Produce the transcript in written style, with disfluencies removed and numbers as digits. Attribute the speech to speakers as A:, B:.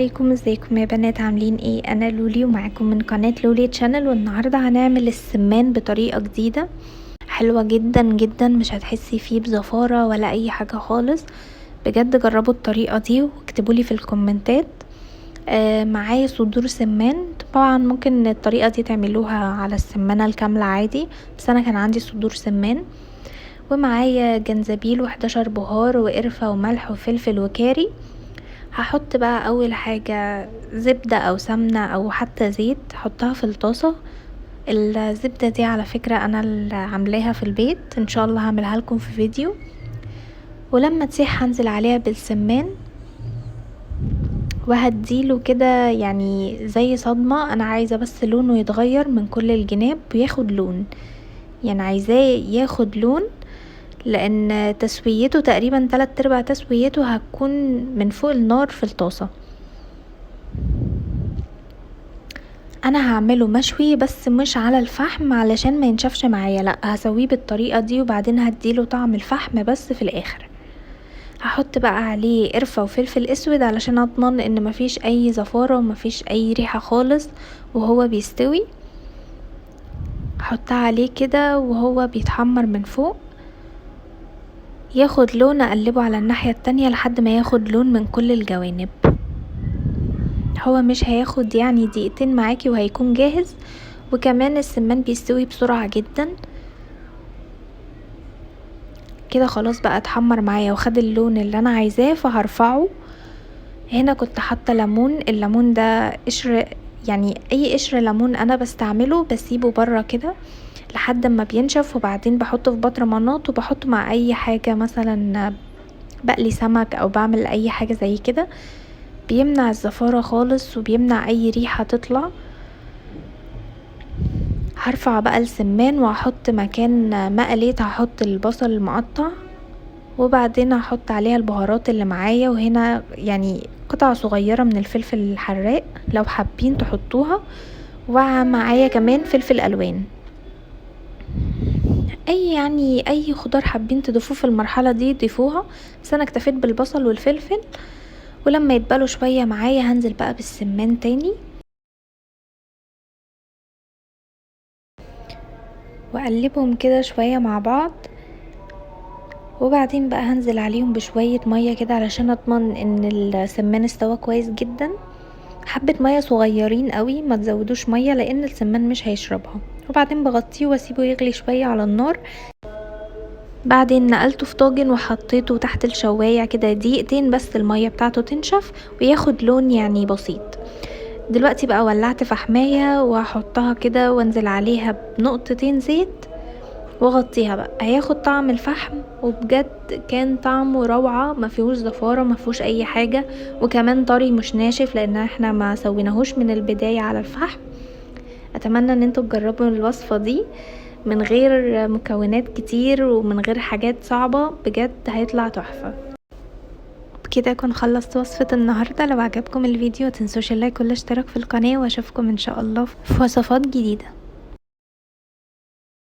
A: عليكم، ازيكم يا بنات؟ عاملين ايه؟ انا لولي ومعاكم من قناة لولي channel. والنهاردة هنعمل السمان بطريقة جديدة حلوة جدا جدا، مش هتحسي فيه بزفارة ولا اي حاجة خالص. بجد جربوا الطريقة دي واكتبولي في الكومنتات. معايا صدور سمان، طبعا ممكن الطريقة دي تعملوها على السمانة الكاملة عادي، بس انا كان عندي صدور سمان. ومعايا جنزبيل و11 بهار وقرفة وملح وفلفل وكاري. هحط بقى اول حاجة زبدة او سمنة او حتى زيت، حطها في الطاسة. الزبدة دي على فكرة انا اللي عاملاها في البيت، ان شاء الله هعملها لكم في فيديو. ولما تسيح هنزل عليها بالسمان وهديله كده يعني زي صدمة. انا عايزة بس لونه يتغير من كل الجناب وياخد لون، يعني عايزاه ياخد لون، لان تسويته تقريبا 3/4 تسويته هتكون من فوق النار في الطاسة. انا هعمله مشوي بس مش على الفحم علشان ما ينشفش معايا، لا هسويه بالطريقة دي وبعدين هديله طعم الفحم بس في الاخر. هحط بقى عليه قرفة وفلفل اسود علشان اضمن ان مفيش اي زفارة ومفيش اي ريحة خالص وهو بيستوي. هحطها عليه كده وهو بيتحمر من فوق، ياخد لون. اقلبه على الناحية التانية لحد ما ياخد لون من كل الجوانب. هو مش هياخد يعني دقيقتين معاكي وهيكون جاهز. وكمان السمان بيستوي بسرعة جدا كده. خلاص بقى اتحمر معايا وخد اللون اللي انا عايزاه، فهرفعه. هنا كنت حاطه ليمون، الليمون ده قشر، يعني اي قشر ليمون انا بستعمله بسيبه بره كده لحد ما بينشف، وبعدين بحطه في برطمانات وبحطه مع اي حاجه، مثلا بقلي سمك او بعمل اي حاجه زي كده. بيمنع الزفاره خالص وبيمنع اي ريحه تطلع. هرفع بقى السمان وهحط مكان ما قليت هحط البصل المقطع، وبعدين هحط عليها البهارات اللي معايا. وهنا يعني قطع صغيرة من الفلفل الحراق لو حابين تحطوها، ومعايا كمان فلفل الوان. اي خضار حابين تضيفوه في المرحلة دي ضيفوها، بس انا اكتفيت بالبصل والفلفل. ولما يتبلوا شوية معايا هنزل بقى بالسمان تاني واقلبهم كده شوية مع بعض. وبعدين بقى هنزل عليهم بشوية مية كده علشان اضمن ان السمان استوى كويس جدا. حبة مية صغيرين قوي، ما تزودوش مية لان السمان مش هيشربها. وبعدين بغطيه واسيبه يغلي شوية على النار. بعدين نقلته في طاجن وحطيته تحت الشواية كده دقيقتين بس المية بتاعته تنشف وياخد لون يعني بسيط. دلوقتي بقى ولعت فحماية وهحطها كده وانزل عليها بنقطتين زيت واغطيها بقى، هياخد طعم الفحم. وبجد كان طعمه روعة، ما فيهوش زفارة ما فيهوش اي حاجة، وكمان طري مش ناشف لان احنا ما سويناهوش من البداية على الفحم. اتمنى ان انتوا تجربوا الوصفة دي من غير مكونات كتير ومن غير حاجات صعبة، بجد هيطلع تحفة. بكده اكون خلصت وصفة النهاردة. لو عجبكم الفيديو متنسوش اللايك والاشتراك في القناة، واشوفكم ان شاء الله في وصفات جديدة.